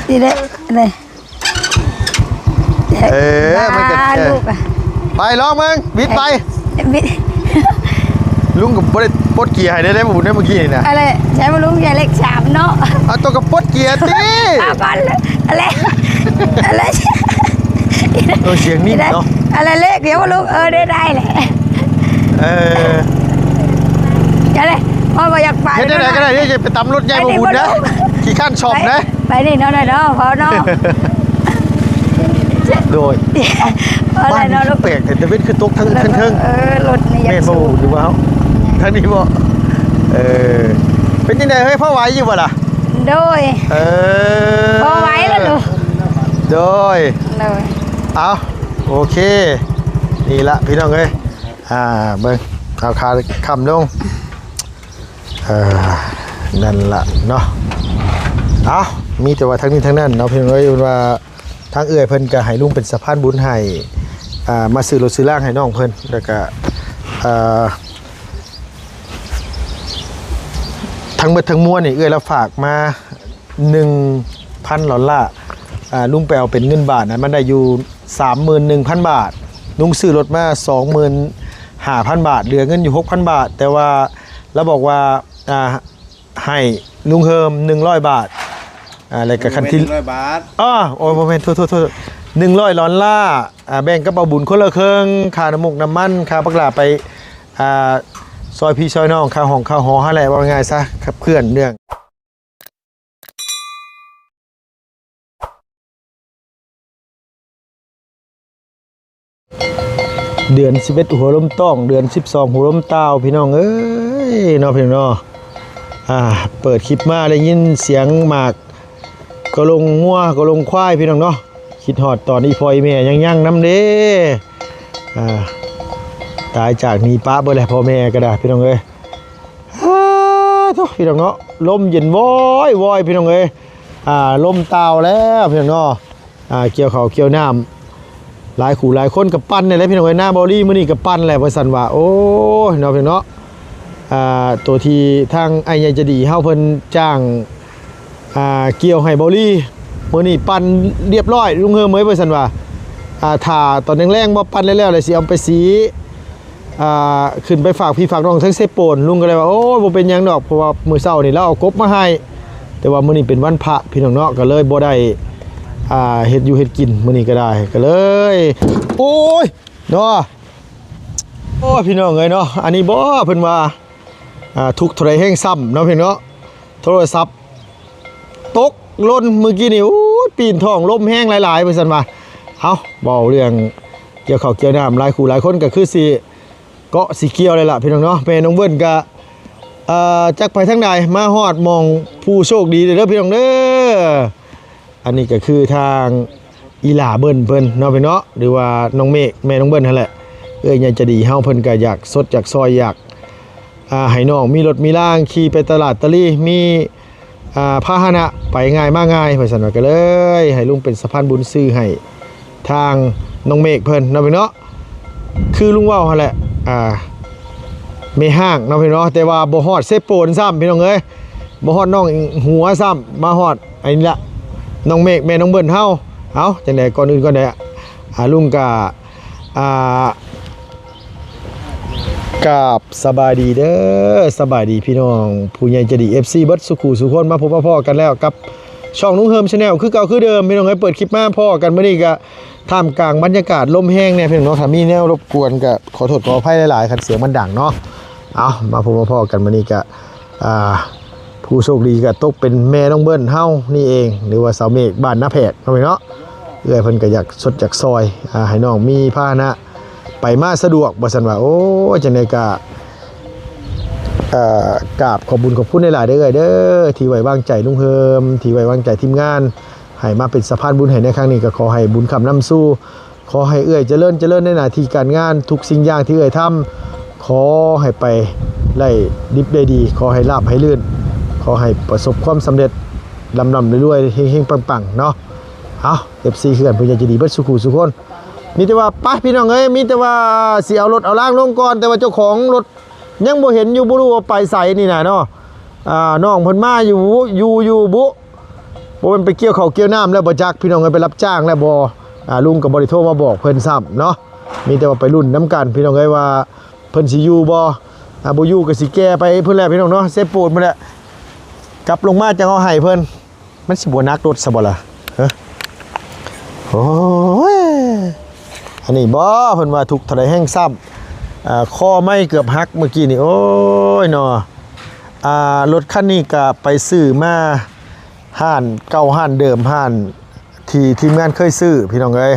ນີ້ເດ້ ນີ້ ເອີ ມັນກໍ ບາ ເອີ ລູກ ໄປລອງເບິ່ງ ບິດໄປ ເອີ ບິດ ລຸງກໍບໍ່ໄດ້ປົດເກຍໃຫ້ໄດ້ ໄດ້ບໍ່ບຸນ ໄດ້ເມື່ອກີ້ນີ້ນະ ອະໄລ ໃຊ້ບໍ່ລຸງ ເກຍເລກສາມເນາະ ເອົາ ໂຕກໍປົດເກຍຕິ ເອົາກ່ອນ ອະໄລ ອະໄລ ເອີ ສຽງນີ້ເນາະ ອະໄລ ເລກ ດຽວບໍ່ລຸງ ເອີ ໄດ້ ໄດ້ແຫຼະ ເອີ ອະໄລ ເຮົາກໍຢາກໄປ ເຮັດແນວໃດກໍໄດ້ ເດີ ຢ່າໄປຕຳລົດໃຫຍ່ບໍ່ບຸນເດີ ຂີ້ຄ້ານສ້ອມເດີ ໄປນີ້ເນາະ ເນາະ ເນາະ ພໍ່ເນາະ ໂດຍ ເອົາ ບ້ານນີ້ຄືແປກແທ້ ຕາເວັນຄືຕົກທາງເທິງ ເອີ ລົດນີ້ຢາກ ແມ່ນບໍ່ ຫຼືວ່າເຮົາ ທາງນີ້ບໍ່ ເອີ ເປັນຈັ່ງໃດເຮີ້ຍ ພໍໄຫວຢູ່ບໍ່ລະ? ໂດຍ ເອີ ພໍໄຫວລະລູກ ໂດຍ ໂດຍ ເອົາ ໂອເຄ ນີ້ລະພີ່ນ້ອງເອີຍ ອ່າ ເບິ່ງ ເອົາຂາຄ້ຳລົງ ເອີ ນັ້ນລະເນາະ ເອົາ ມີແຕ່ວ່າທັງນີ້ທັງນັ້ນເນາະ ພີ່ນ້ອງເອີຍ ເພິ່ນວ່າ ທາງເອື້ອຍເພິ່ນກໍໃຫ້ລຸງເປັນສະພານບຸນໃຫ້ ອ່າ ມາຊື້ລົດຊື້ລາງໃຫ້ນ້ອງເພິ່ນ ແລ້ວກໍ ເອີ ທັງໝົດທັງມວນນີ້ ເອື້ອຍລາວຝາກມາໜຶ່ງພັນດອນລາ ອ່າ ລຸງໄປເອົາເປັນເງິນບາດນະ ມັນໄດ້ຢູ່ສາມໝື່ນໜຶ່ງພັນບາດ ລຸງຊື້ລົດມາສອງໝື່ນຫ້າພັນບາດ ເຫຼືອເງິນຢູ່ຫົກພັນບາດ ແຕ່ວ່າລາວບອກວ່າ ອ່າ ໃຫ້ລຸງເຮີມໜຶ່ງຮ້ອຍບາດ ອ່າ ແລ້ວກໍຄັນທີ່ ໜຶ່ງຮ້ອຍບາດ ອ້າ ໂອ້ຍ ບໍ່ແມ່ນ ໂທດໆໆ ໜຶ່ງຮ້ອຍດອນລາ ອ່າ ແບ່ງກັບເອົາບຸນຄົນລະເຄິ່ງ ຄ່ານ້ຳມົກນ້ຳມັນ ຄ່າບັກຫຼ້າໄປ ອ່າ ຊ່ອຍພີ່ຊ່ອຍນ້ອງ ຄ່າຫ້ອງຄ່າຫໍຫັ້ນແຫຼະ ເວົ້າງ່າຍໆຊະ ຂັບເຄື່ອນເລື່ອງ ເດືອນສິບເອັດຫົວລົມຕ້ອງ ເດືອນສິບສອງຫົວລົມຕ່າວ ພີ່ນ້ອງເອີຍເນາະ ພີ່ນ້ອງເນາະ ອ່າ ເປີດຄລິບມາໄດ້ຍິນສຽງໝາກກະລົງງົວກະລົງຄວາຍ ພີ່ນ້ອງເນາະ ຄິດຮອດຕອນອີ່ພໍ່ອີ່ແມ່ຍັງໆນຳເດ້ ອ່າ ຕາຍຈາກໜີປະເບິດແຫຼະ ພໍ່ແມ່ກໍໄດ້ ພີ່ນ້ອງເອີຍ ອາ ໂທ້ ພີ່ນ້ອງເນາະ ລົມເຢັນວອຍໆ ພີ່ນ້ອງເອີຍ ອ່າ ລົມຕ່າວແລ້ວ ພີ່ນ້ອງເນາະ ອ່າ ກ່ຽວເຂົ້າກ່ຽວນ້ຳ ຫຼາຍຄູ່ຫຼາຍຄົນກໍປັ່ນແຫຼະ ພີ່ນ້ອງເອີຍ ໜ້າເບົາລີມື້ນີ້ກໍປັ່ນແຫຼະ ວ່າຊັ້ນວ່າ ໂອ້ຍ ເນາະ ພີ່ນ້ອງເນາະ ອ່າ ໂຕທີ່ທາງອ້າຍໃຫຍ່ໃຈດີເຮົາເພິ່ນຈ້າງ ອ່າ ກ່ຽວໃຫ້ເບົາລີ ມື້ນີ້ປັ່ນລຽບຮ້ອຍ ລຸງເຮີມເອີຍ ວ່າຊັ້ນວ່າ ອ່າ ຖ້າຕອນແລງໆ ບໍ່ປັ່ນແລ້ວໆ ແລ້ວຊິເອົາໄປສີ ອ່າ ຂຶ້ນໄປຝາກພີ່ຝາກນ້ອງທາງເຊໂປນ ລຸງກໍເລີຍວ່າ ໂອ້ຍ ບໍ່ເປັນຫຍັງດອກ ເພາະວ່າມື້ເຊົ້ານີ້ລາວເອົາກົບມາໃຫ້ ແຕ່ວ່າມື້ນີ້ເປັນວັນພະ ພີ່ນ້ອງເນາະ ກໍເລີຍບໍ່ໄດ້ ອ່າ ເຮັດຢູ່ເຮັດກິນ ມື້ນີ້ກໍໄດ້ ກໍເລີຍ ໂອ້ຍ ເນາະ ໂອ້ຍ ພີ່ນ້ອງເອີຍເນາະ ອັນນີ້ບໍ່ ເພິ່ນວ່າ ອ່າ ທຸກເທົ່າໃດແຮງຊ້ຳເນາະ ພີ່ນ້ອງເນາະ ໂທລະສັບ ຕົກຫຼົ່ນມື້ກີ້ນີ້ ໂອ້ຍ ປີນທ້ອງ ລົມແຮງຫຼາຍໆ ວ່າຊັ້ນວ່າ ເອົ້າ ເວົ້າເລື່ອງກ່ຽວເຂົ້າກ່ຽວນ້ຳ ຫຼາຍຄູ່ຫຼາຍຄົນກໍຄືຊິເກາະຊິກ່ຽວແລ້ວລະ ພີ່ນ້ອງເນາະ ແມ່ນ້ອງເວີ້ນກໍ ເອີ ຈັກໄປທາງໃດ ມາຮອດໝ່ອງຜູ້ໂຊກດີເດີ ພີ່ນ້ອງເດີ ອັນນີ້ກໍຄືທາງ ອີ່ຫຼ້າເບິ່ນເພິ່ນເນາະ ພີ່ນ້ອງເນາະ ຫຼືວ່ານ້ອງເມກ ແມ່ນ້ອງເບິ່ນຫັ້ນແຫຼະ ເອື້ອຍໃຫຍ່ໃຈດີເຮົາ ເພິ່ນກໍຢາກຊົດຢາກຊ່ອຍ ຢາກ ອ່າ ໃຫ້ນ້ອງມີລົດມີລາງ ຂີ່ໄປຕະຫຼາດຕະລີ ມີ ອ່າ ພາຫະນະໄປງ່າຍມາງ່າຍ ວ່າຊັ້ນວ່າ ກໍເລີຍໃຫ້ລຸງເປັນສະພານບຸນຊື້ໃຫ້ທາງນ້ອງເມກເພິ່ນເນາະ ພີ່ນ້ອງເນາະ ຄືລຸງເວົ້າຫັ້ນແຫຼະ ອ່າ ແມ່ຮ້າງເນາະ ພີ່ນ້ອງເນາະ ແຕ່ວ່າບໍ່ຮອດເຊໂປນຊ້ຳ ພີ່ນ້ອງເອີຍ ບໍ່ຮອດໜອງຫົວຊ້ຳ ມາຮອດ ອັນນີ້ລະ ນ້ອງເມກ ແມ່ນ້ອງເບິ່ນເຮົາ ເອົ້າ ຈັ່ງໃດ ກ່ອນອື່ນກ່ອນໃດ ອາ ລຸງກະ ອາ ກາບສະບາຍດີເດີ ສະບາຍດີພີ່ນ້ອງຜູ້ໃຫຍ່ໃຈດີ ເອັຟຊີ ເບິດສູ່ຄູ່ສູ່ຄົນ ມາພົບມາພໍ້ກັນແລ້ວກັບຊ່ອງລຸງເຮີມ Channel ຄືເກົ່າຄືເດີມ ພີ່ນ້ອງເອີຍ ເປີດຄລິບມາພໍ້ກັນມື້ນີ້ກະ ທ່າມກາງບັນຍາກາດລົມແຮງແດ່ ພີ່ນ້ອງເນາະ ຖ້າມີແນວລົບກວນກະຂໍໂທດຂໍອະໄພຫຼາຍໆ ຄັນສຽງມັນດັງເນາະ ເອົ້າ ມາພົບມາພໍ້ກັນມື້ນີ້ກະ ອ່າ ຜູ້ໂຊກດີກໍຕົກເປັນແມ່ນ້ອງເບິ້ນເຮົານີ້ເອງ ຫຼືວ່າສາວເມກບ້ານນາແພກເນາະ ເອື້ອຍເພິ່ນກໍຢາກຊົດຢາກຊ່ອຍ ອ່າ ໃຫ້ນ້ອງມີພາຫະນະໄປມາສະດວກ ວ່າຊັ້ນວ່າ ໂອ້ຍ ຈັ່ງໃດກໍ ເອີ ກາບຂອບບຸນຂອບຄຸນຫຼາຍໆເດີເອື້ອຍເດີ ທີ່ໄວ້ວາງໃຈລຸງເຮີມ ທີ່ໄວ້ວາງໃຈທີມງານ ໃຫ້ມາເປັນສະພານບຸນໃຫ້ໃນຄັ້ງນີ້ ກໍຂໍໃຫ້ບຸນຄ້ຳນຳສູ່ ຂໍໃຫ້ເອື້ອຍຈະເລີນ ຈະເລີນໃນໜ້າທີ່ການງານ ທຸກສິ່ງຢ່າງທີ່ເອື້ອຍທຳ ຂໍໃຫ້ໄປໄດ້ດິບໄດ້ດີ ຂໍໃຫ້ລາບໃຫ້ລື່ນ ຂໍໃຫ້ປະສົບຄວາມສຳເລັດ ລ່ຳໆລວຍໆ ເຮັງໆປັງໆເນາະ ເອົ້າ ເອັຟຊີ ເພື່ອນຜູ້ໃຫຍ່ໃຈດີເບິດສູ່ຄູ່ສູ່ຄົນ ມີແຕ່ວ່າ ໄປ ພີ່ນ້ອງເອີຍ ມີແຕ່ວ່າຊິເອົາລົດເອົາລາງລົງກ່ອນ ແຕ່ວ່າເຈົ້າຂອງລົດຍັງບໍ່ເຫັນຢູ່ ບໍ່ຮູ້ວ່າໄປໃສນີ້ນະເນາະ ອ່າ ນ້ອງເພິ່ນມາຢູ່ ຢູ່ ຢູ່ບຸ ບໍ່ແມ່ນໄປກ່ຽວເຂົ້າກ່ຽວນ້ຳແລ້ວບໍ່ຈັກ ພີ່ນ້ອງເອີຍ ໄປຮັບຈ້າງແລ້ວບໍ່ ອ່າ ລຸງກໍບໍ່ໄດ້ໂທມາບອກເພິ່ນຊ້ຳເນາະ ມີແຕ່ວ່າໄປລຸ້ນນຳກັນ ພີ່ນ້ອງເອີຍ ວ່າເພິ່ນຊິຢູ່ບໍ່ ອ່າ ບໍ່ຢູ່ກໍຊິແກ່ໄປພຸ້ນແຫຼະ ພີ່ນ້ອງເນາະ ເຊໂປນພຸ້ນແຫຼະ ກັບລົງມາຈັ່ງເອົາໃຫ້ເພິ່ນ. ມັນຊິບໍ່ໜັກລົດຊະບໍ່ລະ ຮະ ໂອ້ຍ ອັນນີ້ບໍ່ ເພິ່ນວ່າທຸກເທົ່າໃດແຮງຊ້ຳ ອ່າ ຄໍໄມ້ເກືອບຫັກເມື່ອກີ້ນີ້ ໂອ້ຍເນາະ ອ່າ ລົດຄັນນີ້ກະໄປຊື້ມາຮ້ານເກົ່າຮ້ານເດີມ ຮ້ານທີ່ທີມງານເຄີຍຊື້ ພີ່ນ້ອງເອີຍ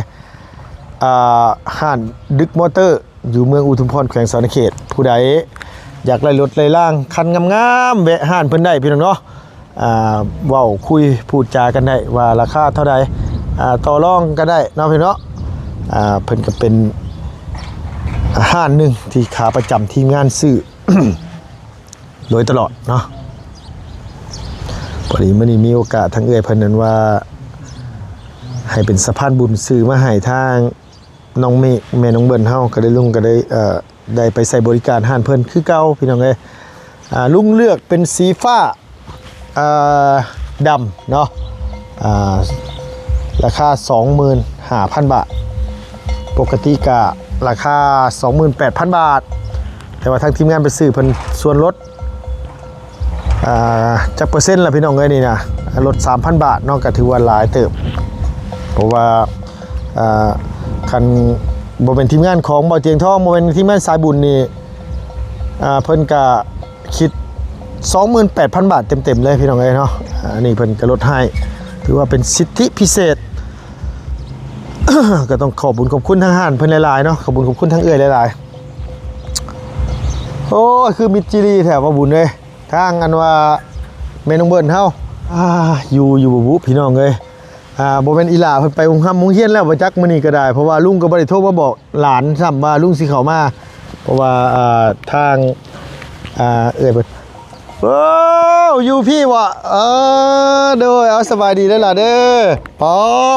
ອ່າ ຮ້ານດຶກມໍເຕີ ຢູ່ເມືອງອຸທຸມພອນ ແຂວງສະຫວັນນະເຂດ ຜູ້ໃດຢາກໄດ້ລົດໄດ້ລາງຄັນງາມໆ ແວະຮ້ານເພິ່ນໄດ້ພີ່ນ້ອງເນາະ ອ່າ ເວົ້າຄຸຍພູດຈາກັນໄດ້ວ່າລາຄາເທົ່າໃດ ອ່າ ຕໍ່ລອງກັນໄດ້ເນາະພີ່ນ້ອງເນາະ ອ່າ ເພິ່ນກໍເປັນຮ້ານໜຶ່ງທີ່ຂາປະຈຳທີມງານຊື້ໂດຍຕະຫຼອດເນາະ ພໍດີມື້ນີ້ມີໂອກາດທາງເອື້ອຍເພິ່ນນັ້ນວ່າ ໃຫ້ເປັນສະພານບຸນຊື້ມາໃຫ້ທາງ ນ້ອງເມກ ແມ່ນ້ອງເບິ້ນເຮົາກໍໄດ້ ລຸງກໍໄດ້ ເອີ ໄດ້ໄປໃຊ້ບໍລິການຮ້ານເພິ່ນຄືເກົ່າ ພີ່ນ້ອງເອີຍ ອ່າ ລຸງເລືອກເປັນສີຟ້າ ອ່າ ດຳເນາະ ອ່າ ລາຄາສອງໝື່ນຫ້າພັນບາດ ປົກກະຕິກະລາຄາສອງໝື່ນແປດພັນບາດ ແຕ່ວ່າທາງທີມງານໄປຊື້ເພິ່ນສ່ວນລົດ ອ່າ ຈັກເປີເຊັນລະພີ່ນ້ອງເອີຍນີ້ນະ ລົດສາມພັນບາດເນາະ ກໍຖືວ່າຫຼາຍເຕີບ ເພາະວ່າ ອ່າ ຄັນບໍ່ແມ່ນທີມງານຂອງບ່າວຕຽງທອງ ບໍ່ແມ່ນທີມງານສາຍບຸນນີ້ ອ່າ ເພິ່ນກະຄິດສອງໝື່ນແປດພັນບາດເຕັມໆເລີຍພີ່ນ້ອງເອີຍເນາະ ອັນນີ້ເພິ່ນກະລົດໃຫ້ ຖືວ່າເປັນສິດທິພິເສດ ກໍຕ້ອງຂອບບຸນຂອບຄຸນທາງຮ້ານເພິ່ນຫຼາຍໆເນາະ ຂອບບຸນຂອບຄຸນທາງເອື້ອຍຫຼາຍໆ ໂອ້ຍ ຄືມິດຈີລີແທ້ວ່າບຸນເອີຍ ທາງອັນວ່າແມ່ນ້ອງເບິ້ນເຮົາ ອ່າ ຢູ່ ຢູ່ບໍ່ບຸພີ່ນ້ອງເອີຍ ອ່າ ບໍ່ແມ່ນອີ່ຫຼ້າເພິ່ນໄປໂຮງຮ່ຳໂຮງຮຽນແລ້ວບໍ່ຈັກມື້ນີ້ກໍໄດ້ ເພາະວ່າລຸງກໍບໍ່ໄດ້ໂທມາບອກຫຼານຊ້ຳວ່າລຸງຊິເຂົ້າມາ ເພາະວ່າ ອ່າ ທາງ ອ່າ ເອື້ອຍເພິ່ນ ໂອ້ ຢູ່ພີ້ບໍ່ ເອີ ໂດຍ ເອົາ ສະບາຍດີເດີຫຼ້າເດີ ປໍ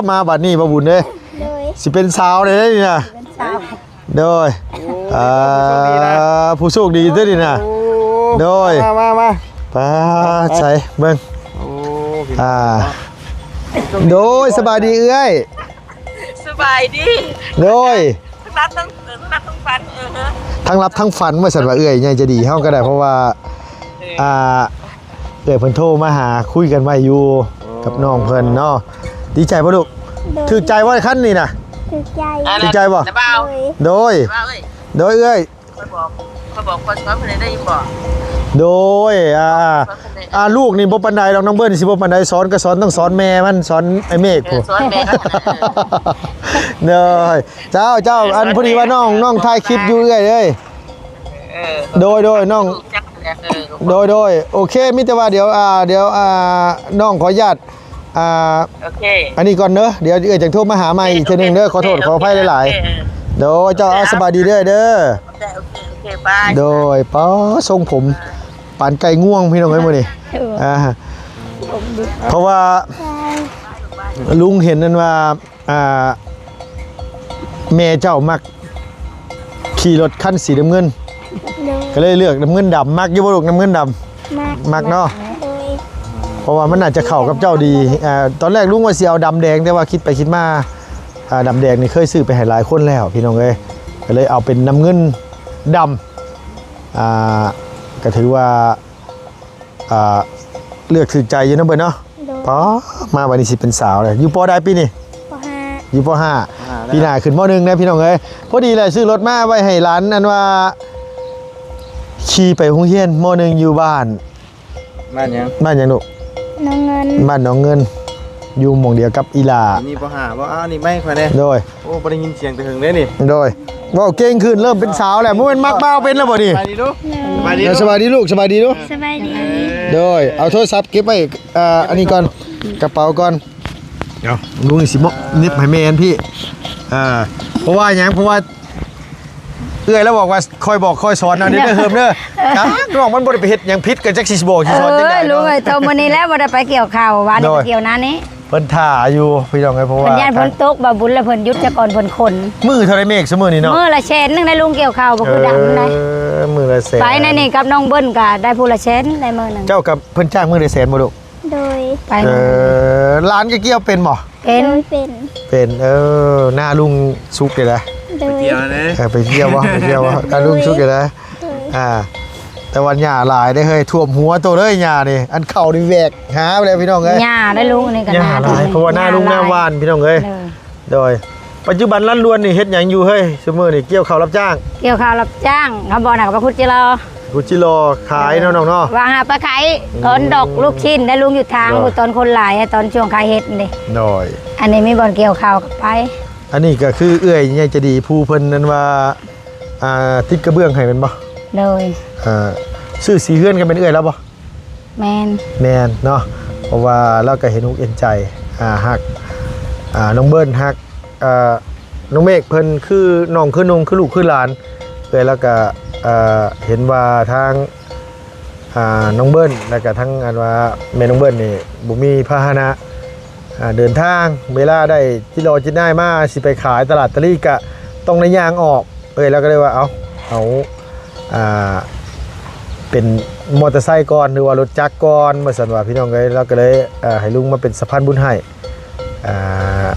ມາບັດນີ້ບໍ່ບຸນເດ້ ໂດຍ ຊິເປັນສາວເດ້ນີ້ນະ ເປັນສາວ ໂດຍ ໂອ້ ອ່າ ຜູ້ໂຊກດີເດີນີ້ນະ ໂອ້ ໂດຍ ມາ ມາ ມາ ປາ ໃສເບິ່ງ ໂອ້ ພີ່ນ້ອງ ອ່າ ໂດຍ ສະບາຍດີເອື້ອຍ ສະບາຍດີ ໂດຍ ທັງຫຼັບທັງ ເອີ ທັງຫຼັບທັງຝັນ ເອີ ທັງຫຼັບທັງຝັນວ່າຊັ້ນວ່າ ເອື້ອຍໃຫຍ່ໃຈດີເຮົາກໍໄດ້ ເພາະວ່າ ເອີ ອ່າ ເອື້ອຍເພິ່ນໂທມາຫາ ຄຸຍກັນໄວ້ຢູ່ ໂອ້ ກັບນ້ອງເພິ່ນເນາະ ດີໃຈບໍ່ລູກ? ໂດຍ ຖືກໃຈບໍ່ຄັນນີ້ນະ? ຖືກໃຈ ຖືກໃຈບໍ່? ໂດຍ ໂດຍ ໂດຍເອື້ອຍ ຂ້ອຍບອກ ຂ້ອຍບອກ ຂ້ອຍສອນເພິ່ນໄດ້ຢູ່ບໍ່? ໂດຍ ອ່າ ສອນເພິ່ນໄດ້ ອ່າ ລູກນີ້ບໍ່ປານໃດດອກ ນ້ອງເບິ້ນຊິບໍ່ປານໃດ ສອນກໍສອນ ຕ້ອງສອນແມ່ມັນ ສອນໄອ້ເມກ ເອີ ພຸ້ນ ສອນແມ່ມັນ ເອີ ໂດຍ ເຈົ້າ ເຈົ້າ ເອີ ອັນ ສອນ ພໍດີວ່າ ແມ່ ນ້ອງ ນ້ອງຖ່າຍຄລິບຢູ່ເອື້ອຍເອີຍ ເອີ ໂດຍ ໂດຍ ນ້ອງ ເອີ ໂດຍ ໂດຍ ໂອເຄ ມີແຕ່ວ່າດຽວ ອ່າ ດຽວ ອ່າ ນ້ອງຂໍອະນຸຍາດ ອ່າ ໂອເຄ ອັນນີ້ກ່ອນເດີ ດຽວເອື້ອຍຈັ່ງໂທມາຫາໃໝ່ອີກເທື່ອໜຶ່ງເດີ ໂອເຄ ຂໍໂທດ ໂອເຄ ຂໍອະໄພຫຼາຍໆ ໂດຍ ເຈົ້າ ເອົາ ສະບາຍດີເດີ້ເດີ ໂອເຄ ໂອເຄ ໂອເຄ ບາຍ ໂດຍ ປາ ຊົງຜົມ ປານໄກ່ງວງ ພີ່ນ້ອງເອີຍ ມື້ນີ້ ເອີ ອ່າ ເພາະວ່າ ລຸງເຫັນນັ້ນວ່າ ອ່າ ແມ່ເຈົ້າມັກຂີ່ລົດຄັນສີນ້ຳເງິນ ໂດຍ ກໍເລີຍເລືອກນ້ຳເງິນດຳ ມັກຢູ່ບໍ່ລູກ ນ້ຳເງິນດຳ? ມັກ ມັກເນາະ ໂດຍ ເພາະວ່າມັນໜ້າຈະເຂົ້າກັບເຈົ້າດີ ອ່າ ຕອນແລກລຸງວ່າຊິເອົາດຳແດງ ແຕ່ວ່າຄິດໄປຄິດມາ ອ່າ ດຳແດງນີ້ເຄີຍຊື້ໄປໃຫ້ຫຼາຍຄົນແລ້ວ ພີ່ນ້ອງເອີຍ ກໍເລີຍເອົາເປັນນ້ຳເງິນດຳ ອ່າ ກໍຖືວ່າ ອ່າ ເລືອກຖືກໃຈຢູ່ເນາະເບິ້ນເນາະ ໂດຍ ປາ ມາບັດນີ້ຊິເປັນສາວແລ້ວ ຢູ່ ປໍ ໃດປີນີ້? ປໍ ຫ້າ ຢູ່ ປໍ ຫ້າ ປໍ ຫ້າ ແລ້ວ ປີໜ້າຂຶ້ນ ປໍ ໜຶ່ງ ນະ ພີ່ນ້ອງເອີຍ ພໍດີແຫຼະ ຊື້ລົດມາໄວ້ໃຫ້ຫຼານ ອັນວ່າຂີ່ໄປໂຮງຮຽນ ປໍ ໜຶ່ງ ຢູ່ບ້ານ ບ້ານຫຍັງ? ບ້ານຫຍັງລູກ? ໜອງເງິນ ບ້ານໜອງເງິນ ຢູ່ໝ່ອງດຽວກັບອີ່ຫຼ້າ ນີ້ ປໍ ຫ້າ ບໍ່? ອ້າວ ນີ້ໄມຂ້ອຍເດ້ ໂດຍ ໂອ້ ບໍ່ໄດ້ຍິນສຽງແຕ່ເຫິງເດ້ນີ້ ໂດຍ ເວົ້າເກັ່ງຂຶ້ນ ເລີ່ມເປັນສາວແລ້ວ ບໍ່ແມ່ນມັກບ່າວເປັນແລ້ວບໍ່ນີ້? ສະບາຍດີລູກ ສະບາຍດີລູກ ສະບາຍດີລູກ ສະບາຍດີ ເອີ ໂດຍ ເອົາໂທລະສັບເກັບໄວ້ ອ່າ ອັນນີ້ກ່ອນ ກະເປົາກ່ອນ ເອົາ ລຸງຊິເນັບໃຫ້ແມ່ອັນພີ້ ອ່າ ເພາະວ່າຫຍັງ ເພາະວ່າເອື້ອຍລາວບອກວ່າ ຄ່ອຍບອກຄ່ອຍສອນເອົາເດີ ເດີເຮີມເດີ ນ້ອງມັນບໍ່ໄດ້ໄປເຮັດຫຍັງຜິດ ກໍຈັກຊິບອກຊິສອນຈັ່ງໃດ ເອີຍ ເນາະ ລຸງເອີຍ ໂຕມື້ນີ້ແລ້ວບໍ່ໄດ້ໄປກ່ຽວເຂົ້າ ວານນີ້ ໂດຍ ໄປກ່ຽວນານີ້ ເພິ່ນຖ້າຢູ່ ພີ່ນ້ອງເອີຍ ເພາະວ່າ ເພິ່ນຢ້ານຝົນຕົກ ບ່າວບຸນ ແລ້ວເພິ່ນຢຸດສາກ່ອນ ເພິ່ນຂົນ ມື້ເທົ່າໃດເມກ ຊຸມື້ນີ້ເນາະ? ມື້ລະແສນໜຶ່ງໄດ້ລຸງ ກ່ຽວເຂົ້າບໍ່ຄືດຳໄດ໋ ເອີ ມື້ລະແສນ ໄປໃນນີ້ກັບນ້ອງເບິ້ນກໍໄດ້ຜູ້ລະແສນ ໄດ້ມື້ໜຶ່ງ ເຈົ້າກັບເພິ່ນຈ້າງມື້ລະແສນບໍ່ລູກ? ໂດຍ ໄປ ເອີ ຫຼານກໍກ່ຽວເປັນບໍ່? ເປັນ ໂດຍ ເປັນ ເປັນ. ເອີ ໜ້າລຸງສຸກຢູ່ໃດ໋. ໂດຍ ໄປກ່ຽວແດ່. ເອີ ໄປກ່ຽວບໍ່? ໄປກ່ຽວບໍ່? ໜ້າລຸງສຸກຢູ່ໃດ໋. ໂດຍ ອ່າ ແຕ່ວ່າຫຍ້າຫຼາຍເດ້ເຮີ້ຍ ຖ້ວມຫົວໂຕເລີຍຫຍ້ານີ້. ອັນເຂົ້ານີ້ແຫວກຫາໄປແລ້ວພີ່ນ້ອງເອີຍ ຫຍ້າໄດ໋ລຸງ. ອັນນີ້ກໍ ຫຍ້າຫຼາຍ ເພາະວ່າໜ້າລຸງໜ້າຫວານພີ່ນ້ອງເອີຍ. ໂດຍ ປັດຈຸບັນລັດລວນນີ້ເຮັດຫຍັງຢູ່ເຮີ້ຍ? ຊຸມື້ນີ້ກ່ຽວເຂົ້າຮັບຈ້າງ. ກ່ຽວເຂົ້າຮັບຈ້າງ ເຂົາບອກນະ ກໍໄປຂຸດຈິລໍ. ຂຸດຈິລໍຂາຍເນາະນ້ອງເນາະ. ວ່າຫາໄປຂາຍ ອືມ ເຂົາດອກລູກຊີ້ນໄດ໋ລຸງ ຢູ່ທາງ ໂດຍ ຜູ້ຕອນຄົນຫຼາຍ ຕອນຊ່ວງຂາຍເຫັດນີ້. ໂດຍ ອັນນີ້ມີບ່ອນກ່ຽວເຂົ້າກໍໄປ. ອັນນີ້ກໍຄືເອື້ອຍໃຫຍ່ໃຈດີຜູ້ເພິ່ນນັ້ນວ່າ ອ່າ ຕິດກະເບື້ອງໃຫ້ແມ່ນບໍ່? ໂດຍ ອ່າ ຊື້ສີເຮືອນກໍແມ່ນເອື້ອຍລາວບໍ່? ແມ່ນ ແມ່ນເນາະ ເພາະວ່າລາວກໍເຫັນອົກເຫັນໃຈ ອ່າ ຮັກ ອ່າ ນ້ອງເບີນ ຮັກ ອ່າ ນ້ອງເມກເພິ່ນຄືນ້ອງຄືນຸ່ງ ຄືລູກຄືຫຼານ. ເອື້ອຍລາວກໍ ອ່າ ເຫັນວ່າທາງ ອ່າ ນ້ອງເບີນ ແລ້ວກໍທັງອັນວ່າແມ່ນ້ອງເບີນນີ້ບໍ່ມີພາຫະນະ ອ່າ ເດີນທາງ ເວລາໄດ້ຈິລໍຈິນາຍມາ ຊິໄປຂາຍຕະຫຼາດຕະລີກະຕ້ອງໄດ້ຍ່າງອອກ. ເອື້ອຍລາວກໍເລີຍວ່າ ເອົາ ເອົາ ອ່າ ເປັນມໍເຕີໄຊກ່ອນ ຫຼືວ່າລົດຈັກກ່ອນ ວ່າຊັ້ນວ່າພີ່ນ້ອງເອີຍ. ລາວກໍເລີຍ ເອີ ໃຫ້ລຸງມາເປັນສະພານບຸນໃຫ້. ອ່າ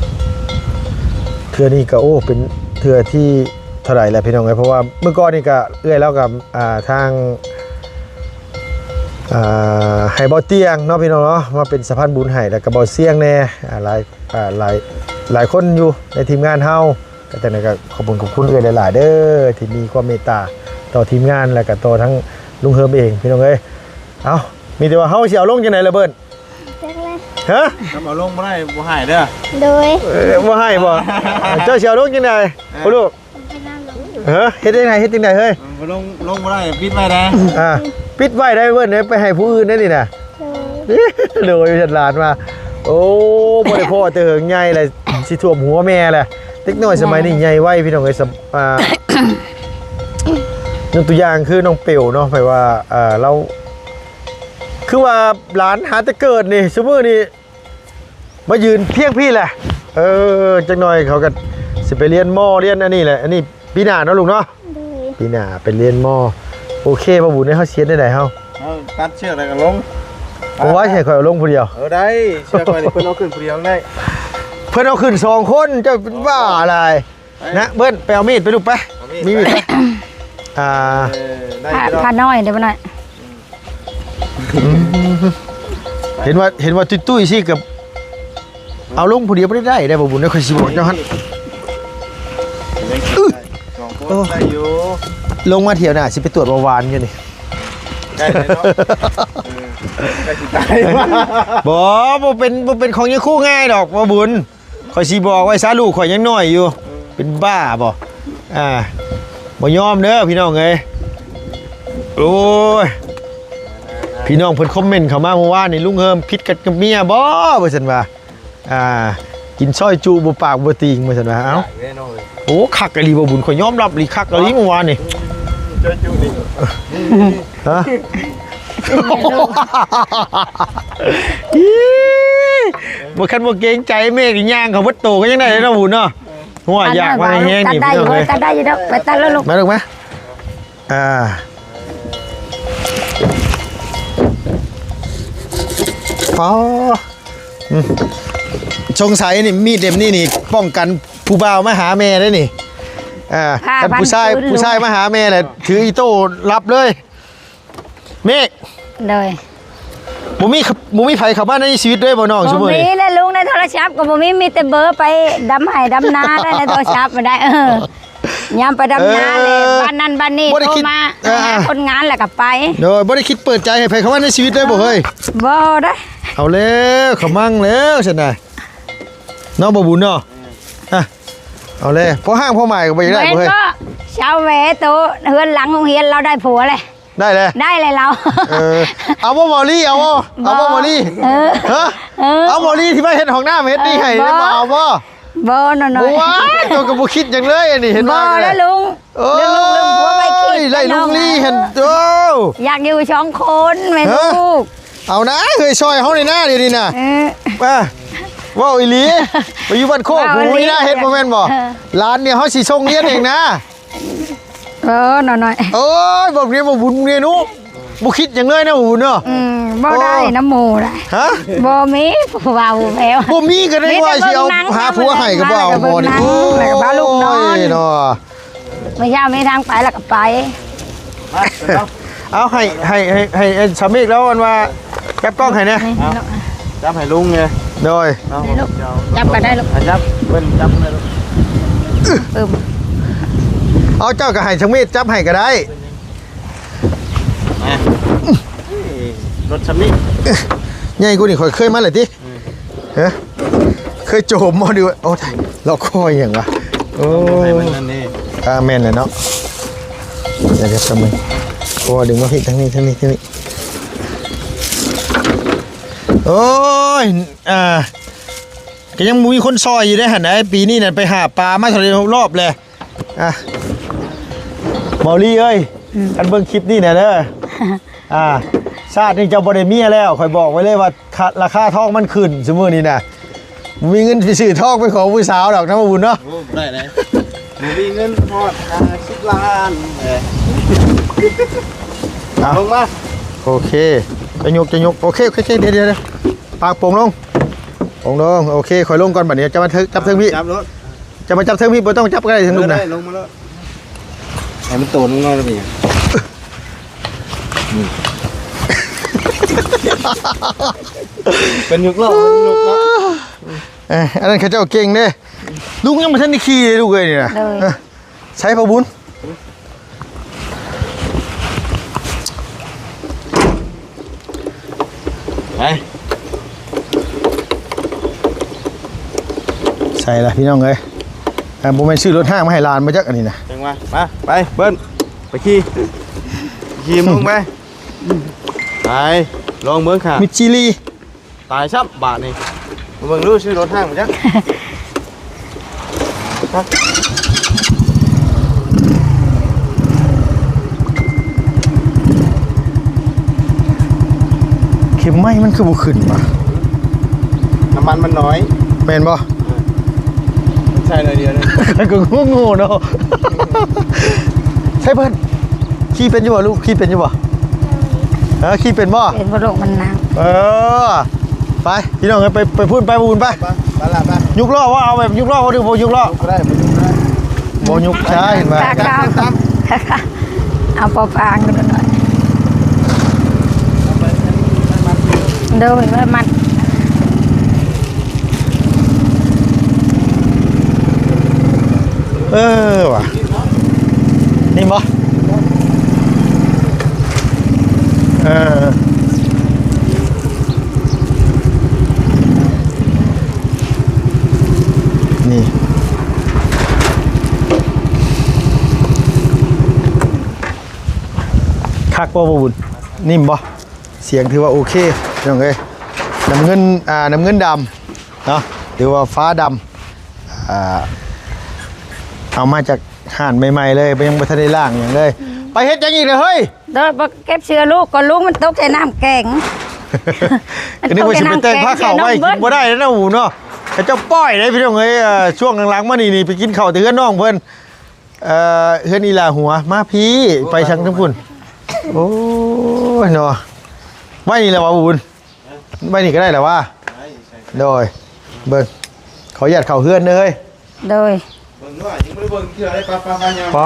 ເທື່ອນີ້ກໍ ໂອ້ ເປັນເທື່ອທີເທົ່າໃດແລ້ວພີ່ນ້ອງເອີຍ ເພາະວ່າມື້ກ່ອນນີ້ກໍເອື້ອຍລາວກັບ ອ່າ ທາງ ອ່າ ໃຫ້ເບົາຕຽງເນາະພີ່ນ້ອງເນາະ ມາເປັນສະພານບຸນໃຫ້ ແລ້ວກໍເບົາຊຽງແດ່ ອ່າ ຫຼາຍ ອ່າ ຫຼາຍ ຫຼາຍຄົນຢູ່ໃນທີມງານເຮົາ. ກໍຈັ່ງໃດກໍຂອບຄຸນ ຂອບຄຸນເອື້ອຍຫຼາຍໆເດີ ທີ່ມີຄວາມເມດຕາຕໍ່ທີມງານ ແລ້ວກໍຕໍ່ທັງລຸງເຮີມເອງ ພີ່ນ້ອງເອີຍ. ເອົ້າ ມີແຕ່ວ່າເຮົາຊິເອົາລົງຈັ່ງໃດລະເບີນ? ຈັກແຫຼະ ຮະ? ນຳເອົາລົງບໍ່ໄດ້ ບໍ່ໃຫ້ເດີ. ໂດຍ ເອີ ບໍ່ໃຫ້ບໍ່? ເຈົ້າຊິເອົາລົງຈັ່ງໃດ ພໍ່ລູກ? ຮະ? ເຮັດຈັ່ງໃດ ເຮັດຈັ່ງໃດເຮີ້ຍ? ບໍ່ລົງ ລົງບໍ່ໄດ້ ປິດໄວ້ແດ່. ອ່າ ປິດໄວ້ໄດ້ເບີນເອີຍ ໄປໃຫ້ຜູ້ອື່ນໄດ້ນີ້ນະ. ໂດຍ ໂດຍ ຫຼານວ່າ ໂອ້ ບໍ່ໄດ້ພໍ້ແຕ່ເຫິງ ໃຫຍ່ແລ້ວ ຊິຖ້ວມຫົວແມ່ແລ້ວ. ເດັກນ້ອຍສະໄໝນີ້ໃຫຍ່ໄວພີ່ນ້ອງເອີຍ. ສະ ອ່າ ຍົກຕົວຢ່າງຄືນ້ອງເປວເນາະ ແປວ່າ ເອີ ລາວ ຄືວ່າຫຼານຫາແຕ່ເກີດນີ້ ຊຸມື້ນີ້ມາຢືນພຽງພີ້ແຫຼະ. ເອີ ຈັກໜ່ອຍເຂົາກໍຊິໄປຮຽນມໍ ຮຽນອັນນີ້ແຫຼະ. ອັນນີ້ປີໜ້າເນາະລູກເນາະ. ໂດຍ ປີໜ້າໄປຮຽນມໍ. ໂອເຄ ບໍ່ບຸນເອີຍ ເຮົາຊິເຮັດແນວໃດເຮົາ? ເອົາຕັດເຊືອກແລ້ວກໍລົງ. ບໍ່ວ່າຊິໃຫ້ຂ້ອຍເອົາລົງຜູ້ດຽວ. ເອີ ໄດ້ ເຊືອກຂ້ອຍນີ້ເພິ່ນເອົາຂຶ້ນຜູ້ດຽວໄດ້. ເພິ່ນເອົາຂຶ້ນສອງຄົນ ເຈົ້າເປັນບ້າຫຼາຍ. ໄປ ນະ ເບີນ ໄປເອົາມີດໄປລູກໄປ. ເອົາມີດ ມີມີດໄປ ໄປ. ອ່າ ເອີ ໄດ້ຢູ່ດອກ ພານ້ອຍເດ້ ພານ້ອຍ. ອືມ ເຫັນວ່າ ເຫັນວ່າຕຸ້ຍໆ ຊີ້ກັບ ເອົາລົງຜູ້ດຽວບໍ່ໄດ້ ໄດ້ບໍ່ບຸນເອີຍ ຂ້ອຍຊິບອກເຈົ້າຫັ້ນ. ສອງຄົນ ໂອ້ ໄດ້ຢູ່. ລົງມາທ່ຽວໜ້າຊິໄປກວດເບົາຫວານຢູ່ນີ້. ໃກ້ແລ້ວເນາະ. ເອີ ໃກ້ຊິຕາຍ. ບໍ່ ບໍ່ເປັນ ບໍ່ເປັນຂອງຍາຄູງ່າຍດອກ ບໍ່ບຸນ. ຂ້ອຍຊິບອກໄວ້ຊະ ລູກຂ້ອຍຍັງນ້ອຍຢູ່. ເປັນບ້າບໍ່? ອ່າ ບໍ່ຍອມເດີພີ່ນ້ອງເອີຍ. ໂອ້ຍ ພີ່ນ້ອງເພິ່ນຄອມເມັນເຂົ້າມາມື້ວານນີ້ ລຸງເຮີມຜິດກັນກັບເມຍບໍ່ ວ່າຊັ້ນວ່າ. ອ່າ ກິນຊອຍຈຸບໍ່ປາກບໍ່ຕີງ ວ່າຊັ້ນວ່າ. ເອົ້າ ໂອ້ ຄັກອີ່ຫຼີບໍ່ບຸນ ຂ້ອຍຍອມຮັບອີ່ຫຼີ ຄັກອີ່ຫຼີມື້ວານນີ້. ຊອຍຈຸນີ້ ຮະ? ອີ ບໍ່ ຄັນບໍ່ເກງໃຈແມ່ກໍຍ່າງເຂົ້າເບິດໂຕກໍຍັງໄດ້ເນາະບຸນເນາະ. ຫົວຢາກມາແຮງໆນີ້ ຕັດໄດ້ຢູ່ ພີ່ນ້ອງເອີຍ ຕັດໄດ້ຢູ່ດອກ ໄປຕັດແລ້ວລູກ ມາລູກມາ. ອ່າ ອໍ ອືມ ສົງໄສນີ້ ມີດເຫຼັ້ມນີ້ນີ້ປ້ອງກັນຜູ້ບ່າວມາຫາແມ່ໄດ້ນີ້. ອ່າ ຖ້າ ຄັນຜູ້ຊາຍ ພັນຄືນ ຜູ້ຊາຍມາຫາແມ່ແຫຼະ ຖືອີໂຕ້ລັບເລີຍ. ເມກ ໂດຍ ບໍ່ມີ ບໍ່ມີໃຜເຂົ້າມາໃນຊີວິດເລີຍບໍ່ນ້ອງ ຊຸມື້ນີ້? ບໍ່ມີແຫຼະລຸງ ໃນໂທລະສັບກໍບໍ່ມີ ມີແຕ່ເບີໄປດຳໄຮ່ດຳນາໄດ້ໃນໂທລະສັບ ບໍ່ໄດ້. ເອີ ຍາມໄປດຳນາແຫຼະ ເອີ ບ້ານນັ້ນບ້ານນີ້ ບໍ່ໄດ້ຄິດ ໂທມາ ເອີ ຫາຄົນງານແລ້ວກໍໄປ. ໂດຍ ບໍ່ໄດ້ຄິດເປີດໃຈໃຫ້ໃຜເຂົ້າມາໃນຊີວິດເລີຍບໍ່ເຮີ້ຍ? ບໍ່ໄດ້. ເອົາແລ້ວ ຂະມັງແລ້ວຊັ້ນນະ ເນາະ ບໍ່ບຸນເນາະ. ອ່າ ເອົາແລ້ວ ພໍຮ່າງພໍໝາຍກໍບໍ່ຢາກໄດ້ບໍ່ເຮີ້ຍ? ແມ່ນບໍ່ ຊາວແຫວໂຕ ເຮືອນຫຼັງໂຮງຮຽນລາວໄດ້ຜົວແລ້ວ. ໄດ້ແລ້ວ ໄດ້ແລ້ວລາວ. ເອີ ເອົາບໍ່ ເບົາລີ ເອົາບໍ່ ເອົາບໍ່ ເບົາລີ? ເອີ ຮະ? ເອີ ເອົາເບົາລີທີ່ມາເຮັດຫ້ອງນ້ຳເຮັດນີ້ໃຫ້ ເອີ ໄດ້ບໍ່ ເອົາບໍ່? ບໍ່ ນ້ອຍໆ ບໍ່ວ່າ ເຈົ້າກໍບໍ່ຄິດຫຍັງເລີຍ ອັນນີ້ເຫັນວ່າ ບໍ່ແລ້ວລຸງ. ເອີ ເລື່ອງລູກເລື່ອງຜົວໄປຄິດ ໄດ້ລຸງລີຫັ້ນ ໂອ້ ຢາກຢູ່ສອງຄົນແມ່ລູກ. ເອົານະ ເຮີ້ຍ ຊ່ອຍເຮົານີ້ນະ ດຽວນີ້ນະ. ເອີ ວ່າ ເວົ້າອີ່ຫຼີ ໄປຢູ່ບ້ານໂຄກ ເວົ້າອີ່ຫຼີ ຜູ້ມີນາເຮັດບໍ່ແມ່ນບໍ່? ເອີ ຫຼານນີ້ເຮົາຊິສົ່ງຮຽນເອງນະ. ເອີ ນ້ອຍໆ ເອີຍ ບໍ່ເປັນບໍ່ບຸນເນຍໜູ. ບໍ່ຄິດຫຍັງເລີຍນະ ໂອ້ເນາະ. ອືມ ບໍ່ໄດ້ ໂອ້ ນຳໝູ່ນະ. ຮະ? ບໍ່ມີຜູ້ເວົ້າແລ້ວ ບໍ່ມີກໍໄດ້ວ່າຊິເອົາ ມີແຕ່ເບິ່ງໜັງ ຫາຜົວໃຫ້ກໍບໍ່ເອົາໝໍນີ້. ແລ້ວກໍພາລູກນອນ. ໂອ້ຍເນາະ ເມື່ອເຊົ້າມີທາງໄປແລ້ວກໍໄປ. ມາ ເອົາ ໃຫ້ ໃຫ້ ໃຫ້ ໃຫ້ ໃຫ້ສາມີລາວອັນວ່າຈັບກ້ອງໃຫ້ແດ່. ນີ້ ເອົາ ຈັບໃຫ້ລຸງແດ່. ໂດຍ ເອົາ ນີ້ລູກ ຈັບກໍໄດ້ລູກ. ອ່ະ ຈັບ ເພິ່ນຈັບໄດ້ລູກ. ປຶ້ມ ເອົາ ເຈົ້າກໍໃຫ້ສາມີຈັບໃຫ້ກໍໄດ້. ມາ ເອີ ລົດຊຳນີ້ ໃຫຍ່ກວ່ານີ້ຂ້ອຍເຄີຍມາແລ້ວຕິ. ເອີ ຮະ ເຄີຍໂຈມບໍ່ ຫຼືວ່າ ໂອ້ ລອກຄໍຫຍັງວະ. ໂອ້ ໃຫ້ມັນນັ້ນນີ້ ອ່າ ແມ່ນແຫຼະເນາະ. ດຽວ ດຽວ ແປັບໜຶ່ງ ໂອ້ ດຶງມາພີ້ ທາງນີ້ ທາງນີ້ ທາງນີ້. ໂອ້ຍ ອ່າ ກໍຍັງບໍ່ມີຄົນຊ່ອຍຢູ່ເດ້ຫັ້ນນະ. ປີນີ້ນັ້ນໄປຫາປາມາເທົ່າໃດຮອບແລ້ວ. ອ່ະ ເບົາລີເອີຍ ອືມ ຄັນເບິ່ງຄລິບນີ້ນະເດີ ອ່າ ຊາດນີ້ເຈົ້າບໍ່ໄດ້ເມຍແລ້ວ. ຂ້ອຍບອກໄວ້ເລີຍວ່າ ຄາ ລາຄາທອງມັນຂຶ້ນຊຸມື້ນີ້ນະ. ບໍ່ມີເງິນໄປຊື້ທອງໄປຂໍຜູ້ສາວດອກນະ ບໍ່ບຸນເນາະ. ໂອ້ ບໍ່ໄດ້ເດ້ ບໍ່ມີເງິນຮອດຫ້າສິບລ້ານເດ້. ເອົາ ລົງມາ ໂອເຄ ຈະຍົກ ຈະຍົກ ໂອເຄ ໂອເຄ ໂອເຄ ດຽວ ດຽວ ດຽວ ປາກໂປ່ງລົງ ໂປ່ງລົງ. ໂອເຄ ຂ້ອຍລົງກ່ອນ ບັດນີ້ເຈົ້າມາຈັບເທິງ ຈັບເທິງພີ້ ຈັບໂລດ. ຈະມາຈັບເທິງພີ້ ບໍ່ຕ້ອງຈັບກໍໄດ້ ເທິງລຸ່ມນະ ເອີ ໄດ້ ລົງມາໂລດ ໃຫ້ມັນໂຕນລົງໜ້ອຍໄປ. ເປັນຍຸກລອບ ເປັນຍຸກລອບ. ເອີ ອັນນັ້ນເຂົາເຈົ້າເກັ່ງເດ້. ລຸງຍັງບໍ່ທັນໄດ້ຂີ່ເດ້ລູກເອີຍນີ້ນະ. ໂດຍ ເອີ ໃຊ້ພໍ່ບຸນ ໄປ ໃສ່ລະພີ່ນ້ອງເອີຍ. ອ່າ ບໍ່ແມ່ນຊື້ລົດຮ້າງມາໃຫ້ຫຼານບໍ່ຈັກອັນນີ້ນະ. ຈັ່ງວ່າ ມາ ໄປ ເບິ່ນ ໄປຂີ່ ຂີ່ມຶງໄປ ໄປ ລອງເບິ່ງຂ້າ ມິດຊີລີ. ຕາຍຊ້ຳບາດນີ້ ເບິ່ງດູ ຊື້ລົດຮ້າງມາຈັກ. ເຂັມໄມ້ມັນຄືບໍ່ຂຶ້ນວະ? ນ້ຳມັນມັນໜ້ອຍ ແມ່ນບໍ່? ເອີ ມັນໃສ່ໜ້ອຍດຽວເລີຍ ກໍງົງເນາະ. ໃສ່ເພິ່ນ ຂີ່ເປັນຢູ່ບໍ່ລູກ? ຂີ່ເປັນຢູ່ບໍ່? ເອີ ຂີ່ເປັນບໍ່? ເປັນບໍ່ລູກ? ມັນໜັກ. ເອີ ໄປ ພີ່ນ້ອງເອີຍ ໄປ ໄປພຸ້ນ ໄປບຸນ ໄປ ໄປ ໄປລະ ໄປ. ຍົກລໍ້ບໍ່? ເອົາແບບຍົກລໍ້ບໍ່ ຫຼືບໍ່ຍົກລໍ້? ຍົກບໍ່ໄດ້ ບໍ່ຍົກໄດ້ ບໍ່ຍົກຊ້າ ເຫັນບໍ່? ຕາກາ ເອົາພໍພາງກັນໜ້ອຍ. ໂດຍ ໄວ້ມັດ. ເອີ ວ່າ ນີ້ບໍ່? ເອີ ນີ້ ຄັກບໍ່ ບໍ່ບຸນ? ນິ້ມບໍ່? ສຽງຖືວ່າໂອເຄ ພີ່ນ້ອງເອີຍ. ນ້ຳເງິນ ອ່າ ນ້ຳເງິນດຳເນາະ ຫຼືວ່າຟ້າດຳ ອ່າ ເອົາມາຈາກຮ້ານໃໝ່ໆເລີຍ ຍັງບໍ່ທັນໄດ້ລ້າງຫຍັງເລີຍ. ໄປເຮັດຫຍັງອີກລະເຮີ້ຍ? ໂດຍ ບໍ່ເກັບເສື້ອລູກ ກໍລຸງມັນຕົກໃສ່ນ້ຳແກງ. ກໍນຶກວ່າຊິໄປແຕ່ງຜ້າຂາວໄວ້ ກິນບໍ່ໄດ້ແລ້ວນະ ຫູເນາະ. ເຂົາເຈົ້າປ່ອຍເດ້ ພີ່ນ້ອງເອີຍ. ເອີ ຊ່ວງຫຼັງໆມານີ້ນີ້ ໄປກິນເຂົ້າແຕ່ເຮືອນນ້ອງເພິ່ນ. ເອີ ເຮືອນອີຫຼ້າຫົວ ມາພີ້ ໂອ້ ໄປທາງ ໄປ ທາງພຸ້ນ. ໂອ້ຍເນາະ ໄວ້ນີ້ແຫຼະຫວາ ບຸນ? ໄວ້ນີ້ກໍໄດ້ແຫຼະຫວາ? ໄດ້ ໂດຍ ເບິ່ງ ຂໍອະນຸຍາດເຂົ້າເຮືອນເດີເຮີ້ຍ. ໂດຍ ເບິ່ງດ້ວຍ ຍັງບໍ່ໄດ້ເບິ່ງເທື່ອເລີຍ. ໄປໆໆ ຍ່າງ ໄປ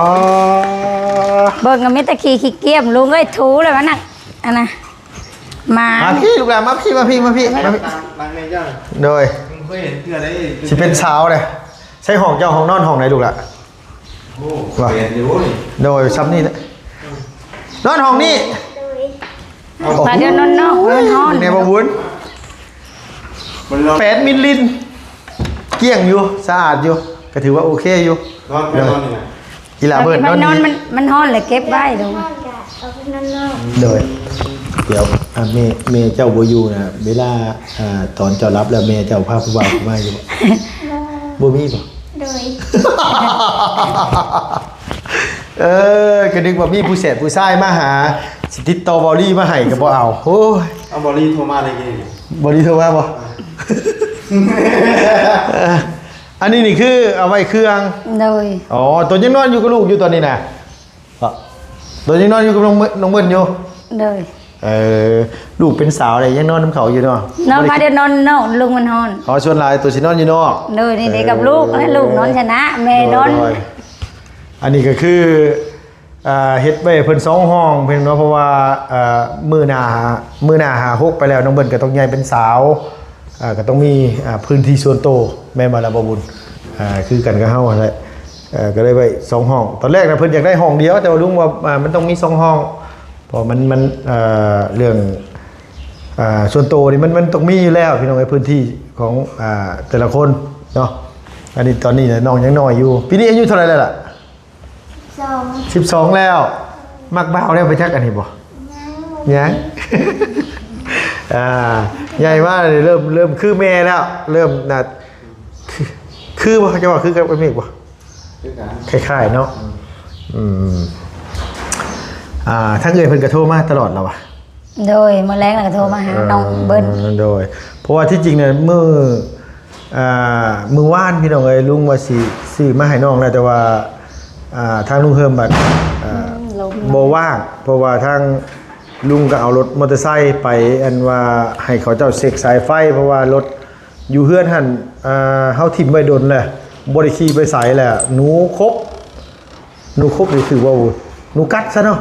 ເບິ່ງກໍມີແຕ່ຂີ້ ຂີ້ກຽມ ລຸງເອີຍ. ຖູແລ້ວມັນນະ ອັນນະ ມາ ມາພີ້ລູກຫຼານ ມາພີ້ ມາພີ້ ມາພີ້ ມາພີ້. ໂດຍ ຊິເປັນສາວເດ້. ໃສ່ຫ້ອງເຈົ້າ ຫ້ອງນອນຫ້ອງໃດລູກຫຼາ? ໂອ້ ວ່າ ແປດຢູ່ນີ້ ໂດຍ ຊ່ຳນີ້ແຫຼະ ນອນຫ້ອງນີ້. ໂດຍ ໂອ້ໂຫ ມາເດີນນອນນອກ ມັນຮ້ອນ ແນ່ບໍ່ບຸນ? ມັນຮ້ອນ ແປດມິນລິນ ກ້ຽງຢູ່ ສະອາດຢູ່ ກໍຖືວ່າໂອເຄຢູ່. ນອນ ໂດຍ ນອນນີ້ນະ ອີຫຼ້າເບີດ ນອນ ມັນ ມັນຮ້ອນແຫຼະ ເກັບໄວ້. ໂດຍ ເອົາໄປນອນນອກ ໂດຍ ດຽວ ອ່າ ແມ່ ແມ່ເຈົ້າບໍ່ຢູ່ນະ ເວລາ ອ່າ ຕອນເຈົ້າຫຼັບແລ້ວ ແມ່ເຈົ້າພາຜູ້ບ່າວເຂົ້າມາຢູ່ບໍ່? ບໍ່ ບໍ່ມີບໍ່? ໂດຍ ເອີ ກໍນຶກວ່າມີຜູ້ແສບຜູ້ຊາຍມາຫາ ຊິຕິດຕໍ່ເບົາລີມາໃຫ້ກໍບໍ່ເອົາ. ໂອ້ຍ ເອົາ ເບົາລີໂທມາໄດ້ກິນ ເບົາລີໂທມາບໍ່? ເອີ ອັນນີ້ນີ້ຄືເອົາໄວ້ເຄື່ອງ. ໂດຍ ອໍ ໂຕຍັງນອນຢູ່ກັບລູກຢູ່ຕອນນີ້ນະ? ໂຕຍັງນອນຢູ່ກັບນ້ອງເມີ້ນ ນ້ອງເມີ້ນຢູ່? ໂດຍ ເອີ ລູກເປັນສາວແລ້ວຍັງນອນນຳເຂົາຢູ່ເນາະ? ນອນມາ ບໍ່ໄດ້ ດຽວນອນນອກ ລຸງມັນຮ້ອນ. ອໍ ສ່ວນຫຼາຍໂຕຊິນອນຢູ່ນອກ. ໂດຍ ນີ້ເດ້ກັບລູກ ເອີ ລູກນອນຊະນະ ແມ່ນອນ. ໂດຍ ອັນນີ້ກໍຄື ອ່າ ເຮັດໄວ້ເພິ່ນສອງຫ້ອງເພິ່ນເນາະ ເພາະວ່າ ເອີ ມື້ໜ້າ ມື້ໜ້າຫ້າຫົກໄປແລ້ວ ນ້ອງເບິ່ນກໍຕ້ອງໃຫຍ່ເປັນສາວ ເອີ ກໍຕ້ອງມີ ອ່າ ພື້ນທີ່ສ່ວນໂຕ ແມ່ນບໍ່ລະ ບໍ່ບຸນ? ອ່າ ຄືກັນກັບເຮົາຫັ້ນແຫຼະ ເອີ ກໍເລີຍໄວ້ສອງຫ້ອງ. ຕອນແລກນະເພິ່ນຢາກໄດ້ຫ້ອງດຽວ ແຕ່ວ່າລຸງວ່າ ອ່າ ມັນຕ້ອງມີສອງຫ້ອງ ເພາະມັນ ມັນ ເອີ ເລື່ອງ ອ່າ ສ່ວນໂຕນີ້ມັນ ມັນຕ້ອງມີຢູ່ແລ້ວ ພີ່ນ້ອງເອີຍ ພື້ນທີ່ຂອງ ອ່າ ແຕ່ລະຄົນເນາະ. ອັນນີ້ ຕອນນີ້ນ້ອງຍັງນ້ອຍຢູ່ ປີນີ້ອາຍຸເທົ່າໃດແລ້ວລະ? ສິບສອງ ສິບສອງແລ້ວ. ມັກບ່າວແລ້ວໄປຈັກອັນນີ້ບໍ່? ຍັງ ຍັງ ອ່າ ໃຫຍ່ມາເລີ່ມ ເລີ່ມຄືແມ່ແລ້ວ ເລີ່ມນະ ຄື ຄືບໍ່ ເຂົາເຈົ້າວ່າຄືກັບອ້າຍເມກບໍ່? ຄືກັນ ຄ້າຍໆເນາະ. ອືມ ອືມ ອ່າ ທາງເອື້ອຍເພິ່ນກໍໂທມາຕະຫຼອດແລ້ວວະ? ໂດຍ ມື້ແລງລະກໍໂທມາຫາ ເອີ ນ້ອງເບິ່ນ. ໂດຍ ເພາະວ່າທີ່ຈິງນະ ມື້ ອ່າ ມື້ວານພີ່ນ້ອງເອີຍ ລຸງວ່າຊິຊື້ມາໃຫ້ນ້ອງແລ້ວ ແຕ່ວ່າ ອ່າ ທາງລຸງເຮີມບັດ ອ່າ ອືມ ບໍ່ວ່າງ ເພາະວ່າທາງລຸງກໍເອົາລົດມໍເຕີໄຊໄປ ອັນວ່າໃຫ້ເຂົາເຈົ້າເຊັກສາຍໄຟ ເພາະວ່າລົດ ຢູ່ເຮືອນຫັ້ນ ອ່າ ເຮົາຖິ້ມໄວ້ດົນແລ້ວ ບໍ່ໄດ້ຂີ່ໄປໃສແລ້ວ ໜູຄົບ ໜູຄົບນີ້ຖືກວ່າ ໜູກັດຊະເນາະ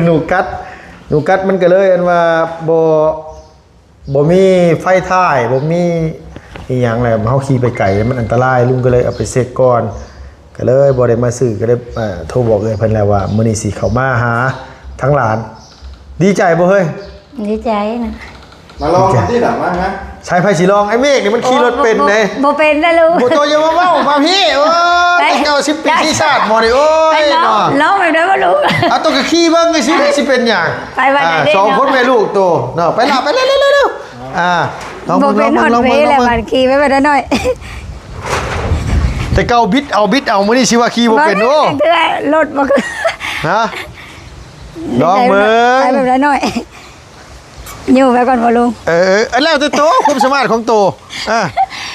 ໜູກັດ ໜູກັດ ມັນກໍເລີຍອັນວ່າບໍ່ ບໍ່ມີໄຟທ້າຍ ບໍ່ມີອີ່ຫຍັງແລ້ວ ເຮົາຂີ່ໄປໄກມັນອັນຕະລາຍ ລຸງກໍເລີຍເອົາໄປເຊັກກ່ອນ ກໍເລີຍບໍ່ໄດ້ມາຊື້ ກໍເລີຍ ເອີ ໂທບອກເອື້ອຍເພິ່ນແລ້ວວ່າ ມື້ນີ້ຊິເຂົ້າມາຫາທາງຫຼານ. ດີໃຈບໍ່ເຮີ້ຍ? ດີໃຈນະ. ມາລອງກັນຕິລະ ມາ ມາ. ໃສ ໃຜຊິລອງ? ໄອ້ເມກນີ້ມັນຂີ່ລົດເປັນເດ້. ບໍ່ ບໍ່ເປັນນະລູກ. ບໍ່ ໂຕຢ່າມາເວົ້າມາພີ້. ໂອ້ຍ ໄປ ເຈົ້າສິບປີ ໄປ ສີ່ຊາດບໍ່ນີ້. ໂອ້ຍ ໄປລອງ ເນາະ ລອງແບບໃດວະລູກ? ເອົາ ໂຕກໍຂີ່ເບິ່ງຊິ ຊິເປັນຫຍັງ? ໄປວັນໃດເດ້ ອ່າ ສອງຄົນແມ່ລູກໂຕເນາະ. ໄປລະ ໄປເລັວໆໆ. ອ່າ ລອງເບິ່ງ ບໍ່ເປັນ ລອງເບິ່ງ ຮອດເວ ລອງເບິ່ງ ລະ ບັດຂີ່ໄປບັດນ້ອຍ. ແຕ່ເກົ່າບິດເອົາ ບິດເອົາ ມື້ນີ້ຊິວ່າຂີ່ບໍ່ເປັນ. ໂອ້ ເທື່ອລົດບໍ່ຄື ຮະ ລອງເບິ່ງ ໄປແບບໃດນ້ອຍ. ຢູ່ໄປກ່ອນບໍ່ລຸງ? ເອີ ເອີ ອັນແລ້ວແຕ່ໂຕ ຄວາມສາມາດຂອງໂຕ ອ່າ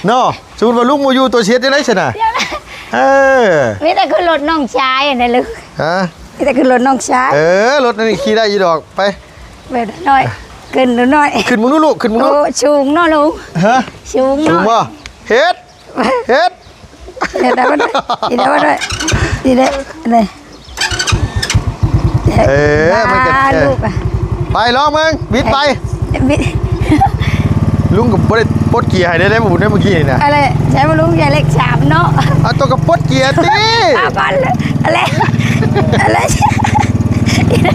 ເນາະ. ສົມມຸດວ່າລຸງບໍ່ຢູ່ ໂຕຊິເຮັດຈັ່ງໃດຊັ້ນນະ? ເອີ ມີແຕ່ຂຶ້ນລົດນ້ອງຊາຍຫັ້ນແຫຼະລູກ. ຮະ? ມີແຕ່ຂຶ້ນລົດນ້ອງຊາຍ. ເອີ ລົດອັນນີ້ຂີ່ໄດ້ຢູ່ດອກ. ໄປ ແບບນ້ອຍ ຂຶ້ນດູໜ້ອຍ. ຂຶ້ນເບິ່ງດູລູກ ຂຶ້ນເບິ່ງດູ. ໂອ້ ສູງເນາະລຸງ. ຮະ? ສູງເນາະ. ສູງບໍ່? ເຮັດ ເຮັດ ເຮັດໄດ້ບໍ່? ເຮັດໄດ້ບໍ່? ເຮັດໄດ້ ເອີ ມັນກໍ ອ່າ ເອີ ລູກ ໄປລອງເບິ່ງ ບິດໄປ ເອີ ບິດ. ລຸງກໍບໍ່ໄດ້ປົດເກຍໃຫ້ໄດ້ ໄດ້ບໍ່ບຸນ ໄດ້ເມື່ອກີ້ນີ້ນະ. ອະໄລ ໃຊ້ບໍ່ລຸງ ຢ່າເລກສາມເນາະ. ເອົາ ໂຕກໍປົດເກຍຕິ. ເອົາກ່ອນ ອະໄລ ອະໄລ.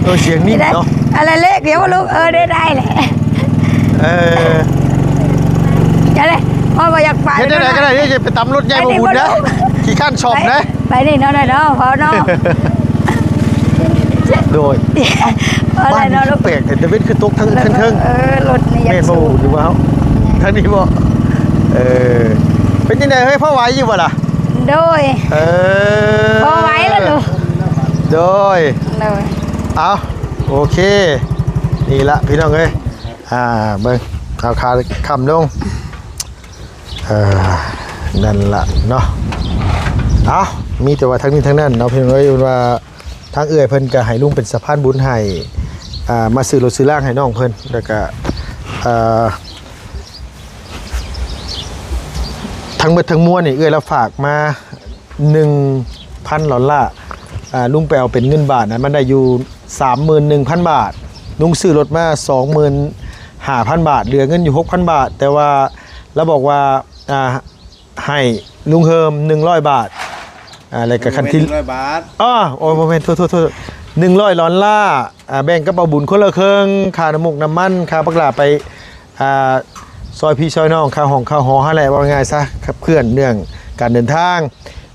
ເອີ ສຽງນີ້ເນາະ. ອະໄລ ເລກດຽວບໍ່ລຸງ. ເອີ ໄດ້ ໄດ້ແຫຼະ. ເອີ ຈະໄດ້ ເພາະວ່າຢາກໄປ ເຮັດແນວໃດກໍໄດ້ ຢ່າໄປຕຳລົດໃຫຍ່ບໍ່ບຸນເດີ ຂີ້ຄ້ານສ້ອມເດີ. ໄປນີ້ເນາະ ເນາະ ເນາະ ພໍເນາະ. ໂດຍ ເອົ້າ ບ້ານນີ້ແປກແທ້ ຕາເວັນຄືຕົກທາງເທິງ. ເອີ ລົດນີ້ຢາກ ແມ່ນບໍ່ ຫຼືວ່າທາງນີ້ບໍ່? ເອີ ເປັນຈັ່ງໃດເຮີ້ຍ ພໍໄຫວຢູ່ບໍ່ລະ? ໂດຍ ເອີ ພໍໄຫວລະລູກ. ໂດຍ ໂດຍ ເອົາ ໂອເຄ ນີ້ລະພີ່ນ້ອງເອີຍ. ອ່າ ເບິ່ງ ເອົາຂາຄ້ຳລົງ. ເອີ ນັ້ນລະເນາະ. ເອົາ ມີແຕ່ວ່າທັງນີ້ທັງນັ້ນເນາະ ພີ່ນ້ອງເອີຍ ວ່າທາງເອື້ອຍເພິ່ນກໍໃຫ້ລຸງເປັນສະພານບຸນໃຫ້ ອ່າ ມາຊື້ລົດຊື້ລາງໃຫ້ນ້ອງເພິ່ນ ແລ້ວກໍ ເອີ ທັງໝົດທັງມວນນີ້ ເອື້ອຍລາວຝາກມາ ໜຶ່ງພັນດອນລາ. ອ່າ ລຸງໄປເອົາເປັນເງິນບາດນະ ມັນໄດ້ຢູ່ສາມໝື່ນໜຶ່ງພັນບາດ. ລຸງຊື້ລົດມາສອງໝື່ນຫ້າພັນບາດ ເຫຼືອເງິນຢູ່ຫົກພັນບາດ. ແຕ່ວ່າລາວບອກວ່າ ອ່າ ໃຫ້ລຸງເຮີມໜຶ່ງຮ້ອຍບາດ. ອ່າ ແລ້ວກໍຄັນທີ່ ໜຶ່ງຮ້ອຍບາດ. ອໍ ໂອ້ ບໍ່ແມ່ນ ໂທດໆໆ ໜຶ່ງຮ້ອຍດອນລາ. ອ່າ ແບ່ງກັບເອົາບຸນຄົນລະເຄິ່ງ ຄ່ານ້ຳມົກນ້ຳມັນ ຄ່າບັກຫຼ້າໄປ ອ່າ ຊ່ອຍພີ່ຊ່ອຍນ້ອງ ຄ່າຫ້ອງຄ່າຫໍຫັ້ນແຫຼະ ເວົ້າງ່າຍໆຊະ ຂັບເຄື່ອນເລື່ອງການເດີນທາງ.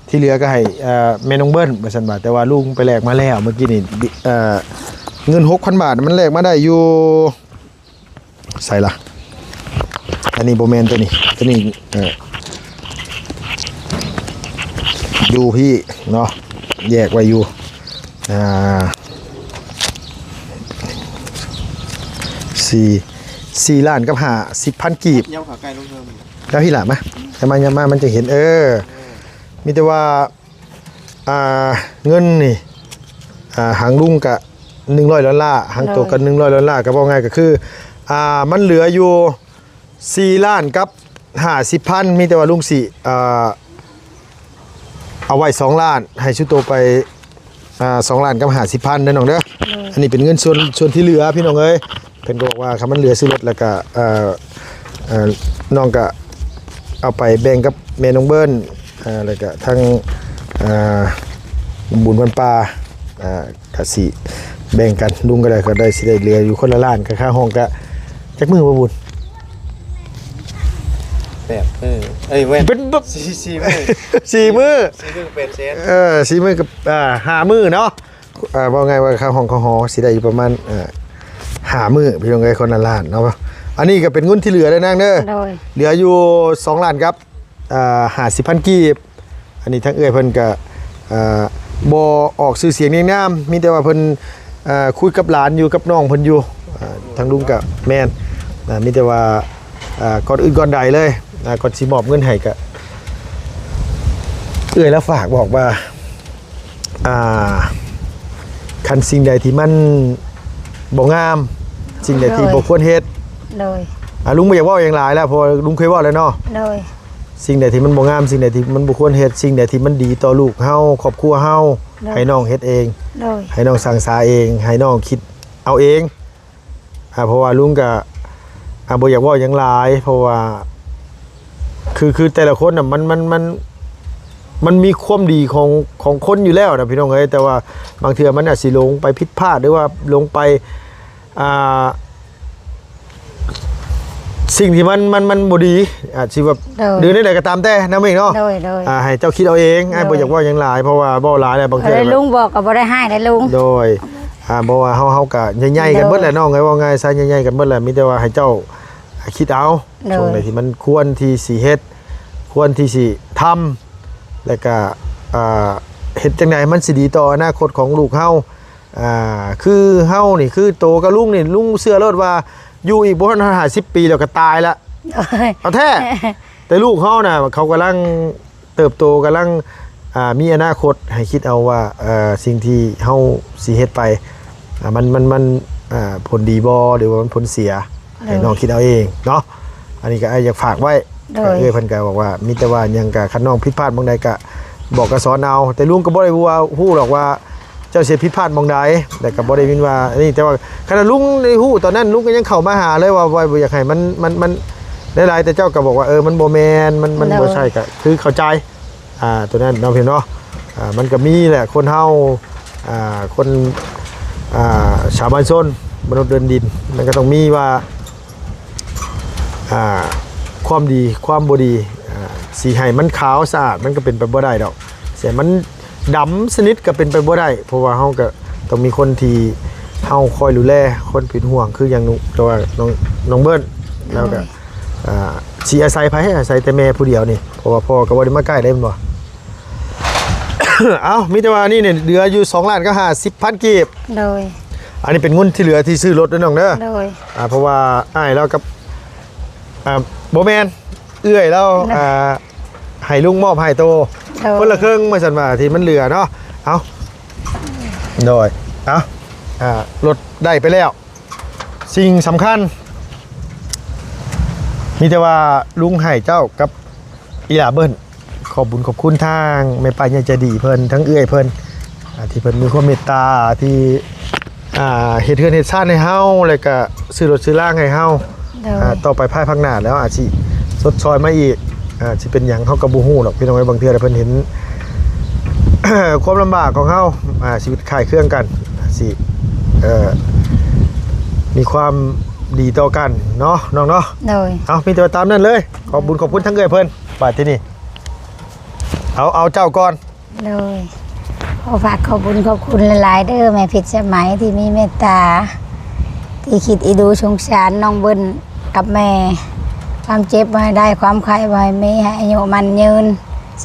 ທີ່ເຫຼືອກໍໃຫ້ ເອີ ແມ່ນ້ອງເບິ້ນວ່າຊັ້ນວ່າ ແຕ່ວ່າລຸງໄປແລກມາແລ້ວ ເມື່ອກີ້ນີ້ ເອີ ເງິນຫົກພັນບາດມັນແລກມາໄດ້ຢູ່ ໃສລະ? ອັນນີ້ບໍ່ແມ່ນ ໂຕນີ້ ໂຕນີ້ ເອີ ຢູ່ພີ້ເນາະ ແຍກໄວ້ຢູ່ ອ່າ ສີ່ ສີ່ລ້ານກັບຫ້າສິບພັນກີບ. ແລ້ວພີ້ລະ ມາ ມາ ມາ ມັນຈະເຫັນ ເອີ ມີແຕ່ວ່າ ອ່າ ເງິນນີ້ ອ່າ ຫາງລຸງກະ ໜຶ່ງຮ້ອຍດອນລາ, ຫາງໂຕກໍ ໂດຍ ໜຶ່ງຮ້ອຍດອນລາ, ກໍເວົ້າງ່າຍກໍຄື ອ່າ ມັນເຫຼືອຢູ່ສີ່ລ້ານກັບຫ້າສິບພັນ, ມີແຕ່ວ່າລຸງຊິ ອ່າ ເອົາໄວ້ສອງລ້ານ ໃຫ້ຊຸໂຕໄປ ອ່າ ສອງລ້ານກັບຫ້າສິບພັນເດີນ້ອງເດີ. ໂດຍ ອັນນີ້ເປັນເງິນສ່ວນ ສ່ວນທີ່ເຫຼືອພີ່ນ້ອງເອີຍ. ເພິ່ນກໍບອກວ່າຄັນມັນເຫຼືອຊື້ລົດແລ້ວກໍ ເອີ ເອີ ນ້ອງກໍເອົາໄປແບ່ງກັບແມ່ນ້ອງເບີນ ເອີ ແລ້ວກໍທາງ ເອີ ບຸນວັນປ່າ ເອີ ກະຊິແບ່ງກັນ, ລຸງກໍໄດ້ ກໍໄດ້ ຊິໄດ້ເຫຼືອຢູ່ຄົນລະລ້ານ, ຄ່າຫ້ອງກະຈັກມື້ບໍ່ບຸນ? ແປດມື້ ເອີຍ ແມ່ນ ເປັນ ສີ່ ສີ່ມື້ ສີ່ມື້ ສີ່ມື້ແປດແສນ ເອີ ສີ່ມື້ກັບ ອ່າ ຫ້າມື້ເນາະ. ອ່າ ເວົ້າງ່າຍວ່າຄ່າຫ້ອງຄ່າຫໍຊິໄດ້ຢູ່ປະມານ ເອີ ຫ້າມື້ ພີ່ນ້ອງເອີຍ, ຄົນລະລ້ານເນາະ. ອັນນີ້ກໍເປັນເງິນທີ່ເຫຼືອເດີນາງເດີ. ໂດຍ ເຫຼືອຢູ່ສອງລ້ານກັບ ອ່າ ຫ້າສິບພັນກີບ. ອັນນີ້ທາງເອື້ອຍເພິ່ນກະ ເອີ ບໍ່ອອກຊື່ສຽງນຽງນາມ, ມີແຕ່ວ່າເພິ່ນ ເອີ ຄຸຍກັບຫຼານຢູ່ ກັບນ້ອງເພິ່ນຢູ່. ເອີ ທາງລຸງກະແມ່ນ ເອີ ມີແຕ່ວ່າ ເອີ ກ່ອນອື່ນກ່ອນໃດເລີຍ ເອີ ກ່ອນຊິມອບເງິນໃຫ້ກະ ເອື້ອຍລາວຝາກບອກວ່າ ອ່າ ຄັນສິ່ງໃດທີ່ມັນບໍ່ງາມ ສິ່ງໃດທີ່ ໂດຍ ບໍ່ຄວນເຮັດ ໂດຍ ອ່າ ລຸງບໍ່ຢາກເວົ້າຫຍັງຫຼາຍແລ້ວ ເພາະວ່າລຸງເຄີຍເວົ້າແລ້ວເນາະ. ໂດຍ ສິ່ງໃດທີ່ມັນບໍ່ງາມ ສິ່ງໃດທີ່ມັນບໍ່ຄວນເຮັດ ສິ່ງໃດທີ່ມັນດີຕໍ່ລູກເຮົາ ຄອບຄົວເຮົາ ໂດຍ ໃຫ້ນ້ອງເຮັດເອງ ໂດຍ ໃຫ້ນ້ອງສ້າງສາເອງ ໃຫ້ນ້ອງຄິດເອົາເອງ. ອ່າ ເພາະວ່າລຸງກະ ອ່າ ບໍ່ຢາກເວົ້າຫຍັງຫຼາຍ ເພາະວ່າ ຄື ຄືແຕ່ລະຄົນນະ ມັນ ມັນ ມັນ ມັນມີຄວາມດີຂອງ ຂອງຄົນຢູ່ແລ້ວນະ ພີ່ນ້ອງເອີຍ. ແຕ່ວ່າບາງເທື່ອມັນອາດຊິຫຼົງໄປຜິດພາດ ຫຼືວ່າຫຼົງໄປ ອ່າ ສິ່ງທີ່ມັນ ມັນ ມັນບໍ່ດີ ອາດຊິແບບ ໂດຍ ຫຼືແນວໃດກໍຕາມແຕ່ນະ ເມງເນາະ. ໂດຍ ໂດຍ ອ່າ ໃຫ້ເຈົ້າຄິດເອົາເອງ. ໂດຍ ອ້າຍບໍ່ຢາກເວົ້າຫຍັງຫຼາຍ ເພາະວ່າເວົ້າຫຼາຍແລ້ວບາງເທື່ອ ເອີ ລຸງບອກກໍບໍ່ໄດ້ຮ້າຍໃດລຸງ. ໂດຍ ອ່າ ເພາະວ່າເຮົາ ເຮົາກໍໃຫຍ່ໆກັນເບິດແຫຼະ ໂດຍ ນ້ອງເອີຍ, ເວົ້າງ່າຍຊະ ໃຫຍ່ໆກັນເບິດແຫຼະ. ມີແຕ່ວ່າໃຫ້ເຈົ້າຄິດເອົາ ໂດຍ ຊ່ວງໃດທີ່ມັນຄວນທີ່ຊິເຮັດ ຄວນທີ່ຊິທຳ ແລ້ວກໍ ອ່າ ເຮັດຈັ່ງໃດມັນຊິດີຕໍ່ອະນາຄົດຂອງລູກເຮົາ. ອ່າ ຄືເຮົານີ້ ຄືໂຕກັບລຸງນີ້ ລຸງເຊື່ອໂລດວ່າຢູ່ອີກບໍ່ຮອດຫ້າສິບປີແລ້ວກໍຕາຍລະ. ໂອ້ຍ ເອົາແທ້ ແຕ່ລູກເຮົານະ ເຂົາກຳລັງເຕີບໂຕ ກຳລັງ ອ່າ ມີອະນາຄົດ ໃຫ້ຄິດເອົາວ່າ ເອີ ສິ່ງທີ່ເຮົາຊິເຮັດໄປ ອ່າ ມັນ ມັນ ມັນ ອ່າ ຜົນດີບໍ່ ຫຼືວ່າມັນຜົນເສຍ ໃຫ້ ໂດຍ ນ້ອງຄິດເອົາເອງເນາະ. ອັນນີ້ກໍອ້າຍຢາກຝາກໄວ້. ໂດຍ ເອື້ອຍເພິ່ນກໍບອກວ່າ ມີແຕ່ວ່າຫຍັງກໍ ຄັນນ້ອງຜິດພາດໝ່ອງໃດກໍ ບອກກໍສອນເອົາ. ແຕ່ລຸງກໍບໍ່ໄດ້ຮູ້ວ່າ ຮູ້ດອກວ່າເຈົ້າຊິຜິດພາດໝ່ອງໃດ ແລ້ວກໍບໍ່ໄດ້ຍິນວ່າອັນນີ້. ແຕ່ວ່າຄັນວ່າລຸງໄດ້ຮູ້ຕອນນັ້ນ ລຸງກໍຍັງເຂົ້າມາຫາເລີຍວ່າ ວ່າບໍ່ຢາກໃຫ້ມັນ ມັນ ມັນຫຼາຍໆ ແຕ່ເຈົ້າກໍບອກວ່າ ເອີ ມັນບໍ່ແມ່ນ ມັນ ມັນ ໂດຍ ບໍ່ໃຊ່ ກໍຄືເຂົ້າໃຈ ອ່າ ຕົວນັ້ນເນາະ ພີ່ເນາະ. ອ່າ ມັນກໍມີແຫຼະ ຄົນເຮົາ ອ່າ ຄົນ ອ່າ ສາມັນຊົນ ມະນຸດເດີ່ນດິນ ມັນກໍຕ້ອງມີວ່າ ອ່າ ຄວາມດີ ຄວາມບໍ່ດີ ອ່າ ຊິໃຫ້ມັນຂາວສະອາດ ມັນກໍເປັນໄປບໍ່ໄດ້ດອກ. ຊິໃຫ້ມັນດຳສະໜິດກໍເປັນໄປບໍ່ໄດ້ ເພາະວ່າເຮົາກໍຕ້ອງມີຄົນທີ່ເຮົາຄອຍດູແລ ຄົນເປັນຫ່ວງ ຄືຢ່າງໜູ ແຕ່ວ່ານ້ອງ ນ້ອງເບີນ ແລ້ວກໍ ໂດຍ ອ່າ ຊິອາໄສໃຜ? ອາໄສແຕ່ແມ່ຜູ້ດຽວນີ້ ເພາະວ່າພໍ່ກໍບໍ່ໄດ້ມາໃກ້ເດ້ ແມ່ນບໍ່? ເອົ້າ ມີແຕ່ວ່ານີ້ນີ້ເຫຼືອຢູ່ສອງລ້ານກັບຫ້າສິບພັນກີບ. ໂດຍ ອັນນີ້ເປັນເງິນທີ່ເຫຼືອທີ່ຊື້ລົດເດີນ້ອງເດີ. ໂດຍ ອ່າ ເພາະວ່າອ້າຍລາວກັບ ອ່າ ບໍ່ແມ່ນ ເອື້ອຍລາວ ໂດຍ ອ່າ ໃຫ້ລຸງມອບໃຫ້ໂຕ ໂດຍ ຄົນລະເຄິ່ງ ວ່າຊັ້ນວ່າ ທີ່ມັນເຫຼືອເນາະ. ເອົ້າ ໂດຍ ເອົ້າ ອ່າ ລົດໄດ້ໄປແລ້ວ. ສິ່ງສຳຄັນ ມີແຕ່ວ່າລຸງໃຫ້ເຈົ້າກັບອີ່ຫຼ້າເບີນ ຂອບບຸນຂອບຄຸນທາງແມ່ປ້າໃຫຍ່ໃຈດີເພິ່ນ ທັງເອື້ອຍເພິ່ນ ອ່າ ທີ່ເພິ່ນມີຄວາມເມດຕາ ທີ່ ອ່າ ເຮັດເຮືອນເຮັດຊານໃຫ້ເຮົາ ແລ້ວກະຊື້ລົດຊື້ລາງໃຫ້ເຮົາ. ໂດຍ ອ່າ ຕໍ່ໄປພາຍພາກໜ້າແລ້ວອາດຊິຊົດຊ່ອຍມາອີກ ອ່າ ຊິເປັນຫຍັງເຮົາກໍບໍ່ຮູ້ດອກ ພີ່ນ້ອງເອີຍ. ບາງເທື່ອເພິ່ນເຫັນ ຄວາມລຳບາກຂອງເຮົາ ອ່າ ຊີວິດຄ້າຍເຄືອງກັນ ຊິ ເອີ ມີຄວາມດີຕໍ່ກັນເນາະ ນ້ອງເນາະ. ໂດຍ ເອົາ ມີແຕ່ວ່າຕາມນັ້ນເລີຍ. ຂອບບຸນຂອບຄຸນທາງເອື້ອຍເພິ່ນ. ບາດທີນີ້ ເອົາ ເອົາເຈົ້າກ່ອນ. ໂດຍ ຂໍຝາກຂອບບຸນຂອບຄຸນຫຼາຍໆເດີ ແມ່ພິດສະໄໝ ທີ່ມີເມດຕາ ທີ່ຄິດອີ່ດູສົງສານນ້ອງເບີນກັບແມ່. ຄວາມເຈັບບໍ່ໃຫ້ໄດ້ ຄວາມໄຂ້ບໍ່ໃຫ້ມີ ໃຫ້ອາຍຸໝັ້ນຍືນ.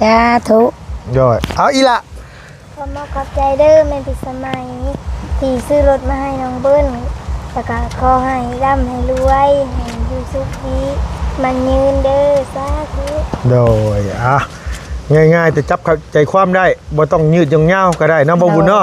ສາທຸ. ໂດຍ ເອົາອີ່ຫຼ້າ. ຂໍມອບຂອບໃຈເດີແມ່ພິດສະໄໝ ທີ່ຊື້ລົດມາໃຫ້ນ້ອງເບີນ ແລ້ວກະຂໍໃຫ້ລ່ຳໃຫ້ລວຍ ໃຫ້ຢູ່ສຸກດີໝັ້ນຍືນເດີ. ສາທຸ. ໂດຍ ອ່ະ ງ່າຍໆ ແຕ່ຈັບເຂົ້າໃຈຄວາມໄດ້ ບໍ່ຕ້ອງຍືດຍອງຍາວກໍໄດ້ເນາະ ບໍ່ບຸນເນາະ.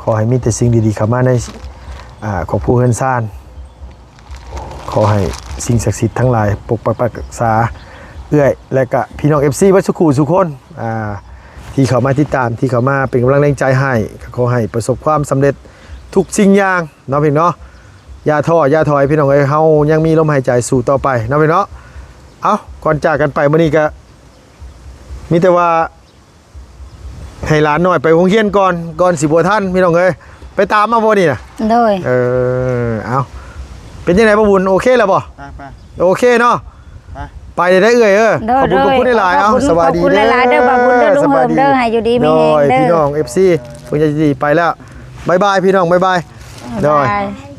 ຂໍໃຫ້ມີແຕ່ສິ່ງດີໆເຂົ້າມາໃນ ອ່າ ຄອບຄົວເຮືອນຊານ. ຂໍໃຫ້ສິ່ງສັກສິດທັງຫຼາຍປົກປັກຮັກສາເອື້ອຍ ແລະກະພີ່ນ້ອງເອັຟຊີເບິດສູ່ຄູ່ສູ່ຄົນ ອ່າ ທີ່ເຂົ້າມາຕິດຕາມ ທີ່ເຂົ້າມາເປັນກຳລັງແຮງໃຈໃຫ້ ກໍຂໍໃຫ້ປະສົບຄວາມສຳເລັດທຸກສິ່ງຢ່າງເນາະພີ່ນ້ອງເນາະ. ຢ່າທໍ້ຢ່າຖອຍພີ່ນ້ອງເອີຍ ເຮົາຍັງມີລົມຫາຍໃຈສູ້ຕໍ່ໄປເນາະພີ່ນ້ອງເນາະ. ເອົ້າ ກ່ອນຈາກກັນໄປມື້ນີ້ກະມີແຕ່ວ່າ ໃຫ້ຫຼານນ້ອຍໄປໂຮງຮຽນກ່ອນ ກ່ອນຊິບໍ່ທັນພີ່ນ້ອງເອີຍ. ໄປຕາມມາບໍ່ນີ້ນະ? ໂດຍ ເອີ ເອົາ ເປັນຈັ່ງໃດປ້າບຸນ ໂອເຄແລ້ວບໍ່? ໄປ ໄປ ໂອເຄເນາະ. ໄປ ໄປເດີເອື້ອຍເອີຍ. ໂດຍ ຂອບຄຸນ ໂດຍ ຂອບຄຸນຫຼາຍໆ. ເອົ້າ ສະບາຍດີເດີ ຂອບຄຸນຫຼາຍໆເດີປ້າບຸນເດີ ລຸງເຮີມເດີ ສະບາຍດີ ໃຫ້ຢູ່ດີມີແຮງເດີ. ໂດຍ ພີ່ນ້ອງເອັຟຊີ ເພິ່ນຈະດີໄປແລ້ວ. ບາຍບາຍພີ່ນ້ອງ ບາຍບາຍ. ໂດຍ ບາຍບາຍ.